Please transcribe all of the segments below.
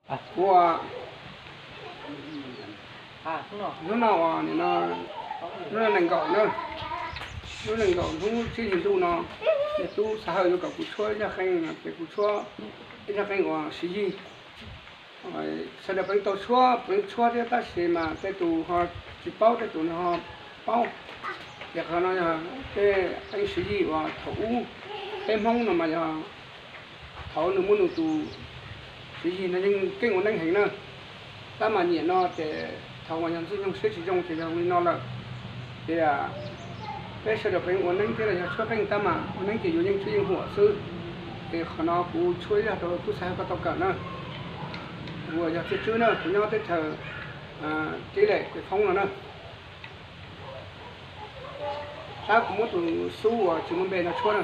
Ua, hnub no, hnub no nees nkaum na, hnub nees nkaum hnub tsib hlis ntuj no, niag tub Xav Hawj yuav kom kuv tshuab ib zaj qeej, ces kuv tshuab ib zaj qeej uas Siv Yig. Sawv daws pleev tau tshuab, pleev tshuab thiab tab sis mas tej tus ho tsis paub, tej tus nws ho paub. Ces qhov no yog tej qeej Siv Yig uas thaum ub peb Hmoob no mas yog thaum nws muaj nws tus Siv Yig no yeej keej ua neeb heev na. Tab mas nim no ces thaum uas yog Ntxwg Nyoog siab tsis zoo ces yog li no lawm. Ces peb sawv daws pleev ua neeb thiab los yog tshuab qeej tab mas ua neeb ces yuav yeej tswv yeej huam xwb. Ces qhov no kuv tshuab ib zaj rau tub Xav Hawj koj tau kawm na. Kuv uas yog Txiaj Tswb na, kuv nyob teb chaws Tib Lem Kuam Foob no na. Tab kuv muab tus xub uas tsis muaj npe no tshuab na.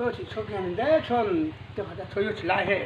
Tshuaj tsis tshuaj kiag ntev tshuaj, tej qhov tej tshuaj yuav tsis laib he.